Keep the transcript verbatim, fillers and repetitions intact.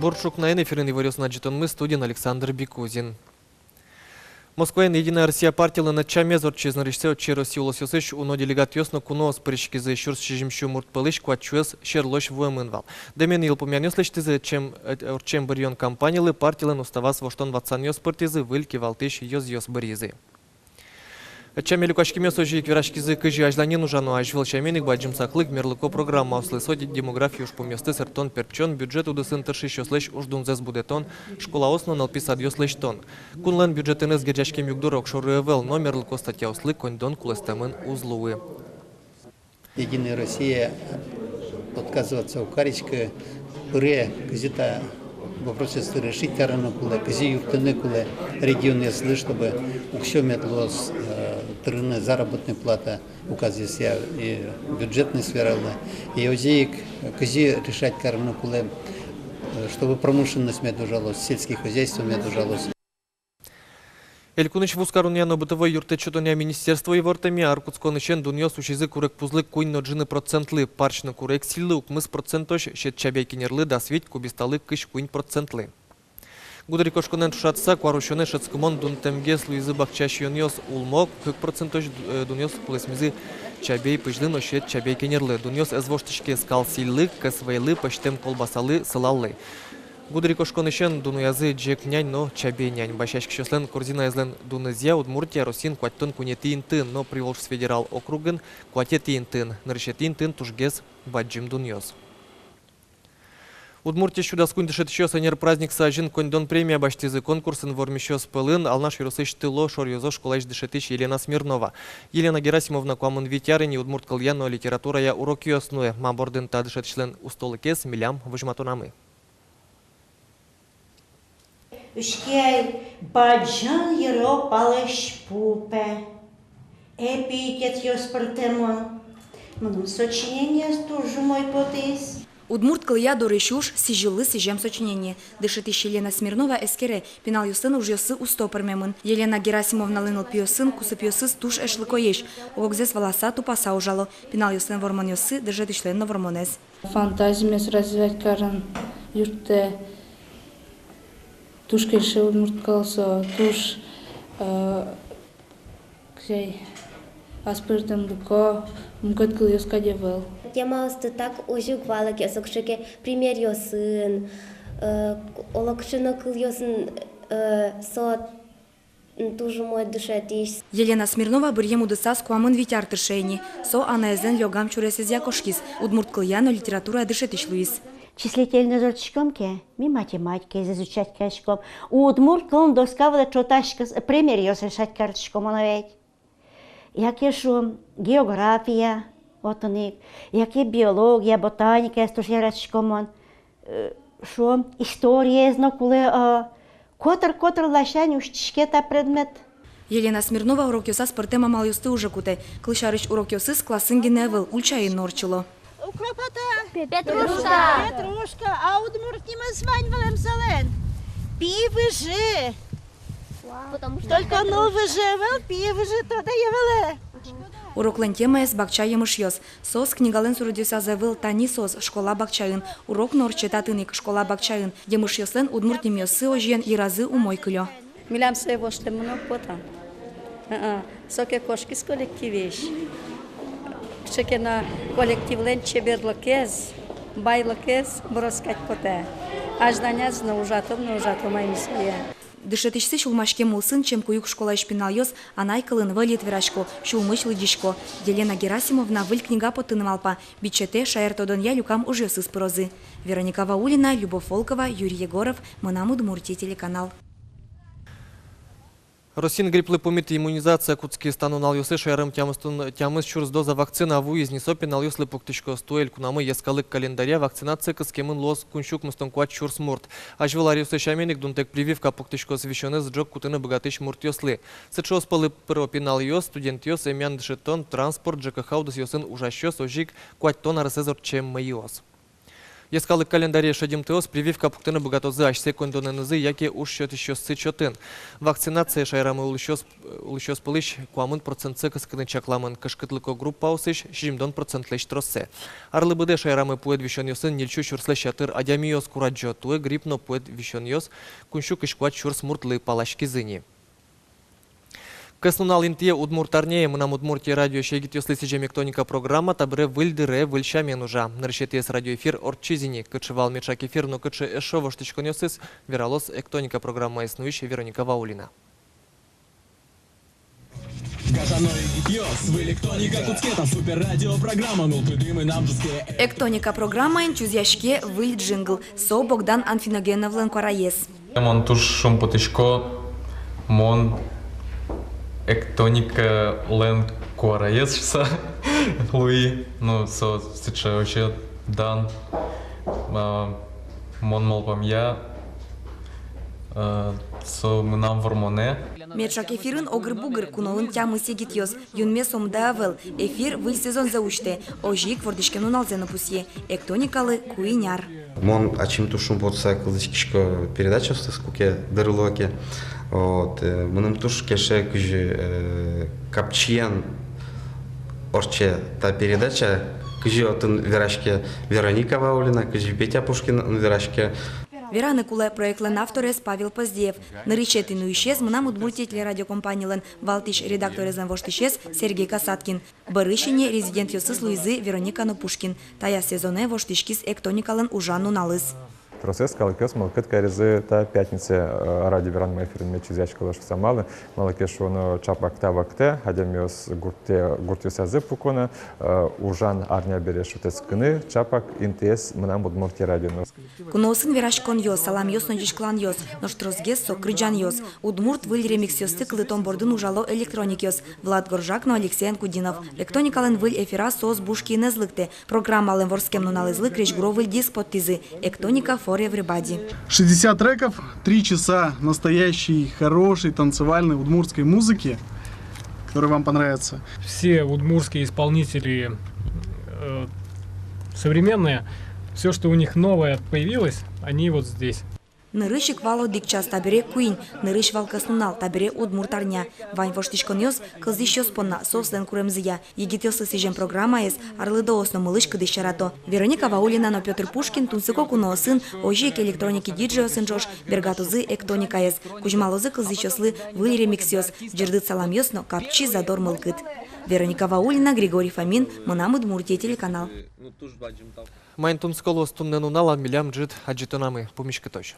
Бур ӵукнаен! Эфирын иворъёсын адӟытонмы, студиын Александр Бикузин. Москваын «Единая Россия» партилэн ӧтчамез ортчиз. Нырысьсэ отчы Россия улосъёсысь уно делегатъёс но куноос пыриськизы. Сюрс сизьым сю мурт пӧлысь куать сюэз сьӧрлось вуэмын вал. Дэмен йылпумъянъёс лэсьтӥзы, ӧтчем, ӧтчем быръён кампанилы партилэн уставаз воштон-ватсанъёс пыртӥзы, выль кивалтӥсь ёзъёс быръизы. Ӧтчаме люкаськемъёс озьы ик вераськизы, кызьы азьланьын ужано. Азьвыл сямен ик бадӟым саклык мерлыко программаослы, со демография ужпумъёсты сэрттон-пертчон, бюджет удысын тыршисьёслэсь уждунзэс будэтон, школаос но нылпи садъёс лэсьтон. Кунлэн бюджетэныз герӟаськем югдур огшоры ӧвӧл, но мерлыко статьяослы коньдон кулэстэмын уз луы. «Единая Россия» отказываться уг кариськы, пыре, кызьы та вопросъёсты решить карыны кулэ, кызьы юрттыны кулэ регионъёслы, чтобы уксё мед луоз, э, тырыны заработной плата указъёсъя и бюджетной сфералы. И озьы ик кызьы решать карыны кулэ, э, чтобы промышленность мед ужалоз, сельское хозяйство мед ужалоз. Элькунысь вузкаронъя но бытовой юрттэт сётонъя министерство ивортэмъя, ар кутсконысен дунъёс усизы курегпузлы куинь но ӝыны процентлы, парсь но курег сӥльлы укмыс процентозь, сьӧд чабей кенерлы дас вить, кубисталы кызь куинь процентлы. Гудырикошконэн ӵошатыса, куарусёнэ шӧдскымон дунтэмгес луизы бакча сиёнъёс, улмо кык процентозь, э, дунъёс кулэсмизы чабей пызьлы но сьӧд чабей кенерлы. Дунъёс ӧз воштӥське скал сӥльлы, кӧс вӧйлы, пӧзьтэм колбасалы, сылаллы. Гудырикошконысен дуноязы ӟег нянь но чабей нянь. Басьяськисьёслэн корзинаезлэн дунызъя Удмуртия Россиын куатьтон куинетӥ интыын, но Приволжск федерал округын куатетӥ интыын. Нырысетӥ интыын тужгес бадӟым дунъёс. Удмуртиысь сю дас куинь дышетӥсьёс «Ӧнер праздниксы» азьын коньдон премия басьтӥзы. Конкурсын вормисьёс пӧлын Алнаш ёросысь Тыло шоръёзо школаысь дышетӥсь Елена Смирнова. Елена Герасимовна куамын вить ар ини удмурт кылъя но литературая урокъёс нуэ. Ма бордын та дышетӥсьлэн устолыкез, милям возьматонамы. Учке ай, бадӟым йыро палэзьпу, пе, эпитетъёс пыртэмын. Мыным сочинениез туж умой потӥз. Удмурт кылъя дорысь уж, сӥзьыллы сӥзем сочинение. Дышетӥсь Елена Смирнова эскере, пиналъёслэн ужъёссы усто пӧрмемын. Елена Герасимовналэн нылпиосын кусыпъёсыз туж эшлыкоесь, огзэс валаса, тупаса ужало. Пиналъёслэн вормонъёссы дышетӥсьлэн но вормонэз. Фантазимес развивать карыны юрттэ. Туж кельше удмурт кыл, со туж, э, кызьы ай, аспӧртэмлыко, мукет кылъёс кадь ӧвӧл. Темаосты так озьы ик валэктэ, сокем ке примеръёсын, э, олокыӵе но кылъёсын, э, со туж умой дышетӥсь. Елена Смирнова быръем удысаз куамын вить ар тырше ини. Со анаезлэн лёгам сюресэзъя кошкиз, удмурт кылъя но литературая дышетӥсь луиз. Числительной ортчиськом ке, ми математикаез изучать кариськом, удмурт кылын доска вылэ ӵотаськыса примеръёс решать кариськом, оно ведь. Яке, шуом, география, отын ик, яке биология, ботаникаез туж яратӥськом мон, э, шуом, историез но кулэ, э, котыр-котыр ласянь усьтӥське та предмет. Елена Смирнова урокъёсаз пӧртэм амалъёсты уже кутэ. Кылсярысь, урокъёсыз классын гинэ ӧвӧл, ульчаын но ортчыло. Укропата. Петрушка. Петрушка. А удмурт нимыз вань вылэм солэн. Пи выжы. Потому что только ныл выжы ӧвӧл, пи выжы тодэ ӧвӧл. Уроклэн темаез — бакча емышъёс. Соос книгалэн суредъёсаз ӧвӧл, тани соос школа бакчаын. Урок но ортче татын ик, школа бакчаын. Емышъёслэн удмурт нимъёссы озьыен йыразы умой кылё. Милям сое воштэмын уг поты. Ы-ы. Соке кошкиз коллективысь. Кыӵе ке но коллективлэн чеберлыкез, байлыкез быроз кадь потэ. Азьланяз но ужатом, но ужатом ай ми сое. Дышетӥсьсы сюлмаськем улсын Чемкуюк школаысь пиналъёс анай кылын выль ит верасько, сюлмысь лыдӟисько. Елена Герасимовна выль книга поттыны малпа, бичетэ шаертодонъя люкам ужъёсыз пырозы. Вероника Ваулина, Любовь Волкова, Юрий Егоров, «Мынам Удмуртие» телеканал. Россиын грипплы пумит иммунизация кутскиз. Та нуналъёсы шаерам тямыстон, тямыс сюрс доза вакцина вуиз ни. Со пиналъёслы пуктӥськоз. Туэ элькунамы йӧскалык календарья вакцинацие кыскемын луоз куинь сю укмыстон куать сюрс мурт. Азьвыл аръёсы сямен ик дунтэк прививка пуктӥськоз висёнэз ӝог кутыны быгатӥсь муртъёслы. Сыӵеос пӧлы пыро пиналъёс, студентъёс, эмъян-дышетон, транспорт, ЖКХ удысъёсын ужасьёс, озьы ик куатьтон аресэз ортчем мӧйыос. Йӧскалык календаре шедьымтэос прививка пуктыны быгатозы асьсэ коньдонэнызы яке уж сётӥсьёссы чотын. Вакцинация шаерамы улӥсьёс, улӥсьёс пӧлысь куамын процентсэ кыскыны чакламын, кышкытлыко группаосысь сизьымдон процентлэсь троссэ. Арлы быдэ шаерамы пуэд висёнъёсын ньыльсю сюрслэсь ятыр адямиос курадӟо, туэ грипп но пуэд висёнъёс куиньсю кызь куать сюрс муртлы паласькизы ни. Кӧснунал интые, Удмурт арняе «Мынам Удмуртие» радиоысь егитъёслы сӥзем «Эктоника» программа табере выль дыре, выль сямен ужа. Нырысетӥез радиоэфир ортчиз ини. Кыӵе вал меӵак эфир но кыӵе эшшо воштӥськонъёсыз, вералоз «Эктоника» программаез нуись Вероника Ваулина. Гажано егитъёс, выль «Эктоника» кутске та супер радиопрограмма, нуллытӥ мынам ӝутске. «Эктоника» программаын чузъяське выль джингл, со Богдан Анфиногеновлэн куараез. Мон туж шумпотӥсько, мон «Эктоникалэн» куараез шуса луи. Ну, со сыӵе вообще дан. А, мон малпамъя, а, со мынам вормонэ. Меӵак эфирын огыр-бугыр, куноын тямыс егитъёс. Юнме сомында ӧвӧл, эфир выль сезонзэ усьтэ. Озьы ик вордӥськем нуналзэ но пусъе. «Эктоникалы» куинь ар. Мон ачим туж шумпотыса кылзӥськисько передачаосты, куке дыр луэ ке. Вот, э, мыным туж кельше, кызьы, э, капчиен ортче та передача, кызьы отын вераське Вероника Ваулина, кызьы Петя Пушкин отын вераське. Вераны кулэ, проектлэн авторез Павел Поздеев, нырысетӥ нуисез «Мынам Удмуртие» телерадиокомпанилэн валтӥсь редакторезлэн воштӥсез Сергей Касаткин. Бӧрысь ини резидентъёсыз луизы Вероника но Пушкин. Таяз сезонэ воштӥськиз «Эктоникалэн» ужан нуналыз. Тросэз калыкъёс мылкыд каризы та пятницае, э, радио веранмы эфирын мед чузъяськылоз шуса. Малы, малы ке шуоно, чапак та вакытэ адямиос гуртэ, гуртъёсазы пуко но, э, ужан арня бере шутэтскыны чапак интыез «Мынам Удмуртие» радио но. Куноосын вераськонъёс, саламъёс но ӟечкыланъёс, нош тросгес со кырӟанъёс. Удмурт выль ремиксъёсты кылдытон бордын ужало электроникъёс Влад Горжак но Алексей Анкудинов. «Эктоникалэн» выль эфираз соос буш киынэз лыктэ. Программалэн вордскем нуналэзлы крезьгуро выль диск поттӥзы: «Эктоника for everybody». Шестьдесят треков, три часа настоящей, хорошей, танцевальной удмуртской музыки, которая вам понравится. Все удмуртские исполнители, э, современные, всё, что у них новое появилось, они вот здесь. Нырысь ик вал одӥг час, табере куинь, нырысь вал кӧснунал, табере удмурт арня. Вань воштӥськонъёс кылзӥсьёс понна, соослэн куремзыя. Егитъёслы сӥзем программаез арлыдоос но мылысь-кыдысь ярато. Вероника Ваулина но Пётр Пушкин тунсыко куноосын, озьы ик электроники диджейёсын ӵош бергатозы «Эктоникаез». Кузьмалозы кылзӥсьёслы выль ремиксъёс, ӟырдыт саламъёс но капчи задор мылкыд. Вероника Ваулина, Григорий Фомин, «Мынам Удмуртие» телеканал. Маин тунсыко луоз туннэ нуналаз, милям ӝыт адӟытонамы. Пумиськытозь.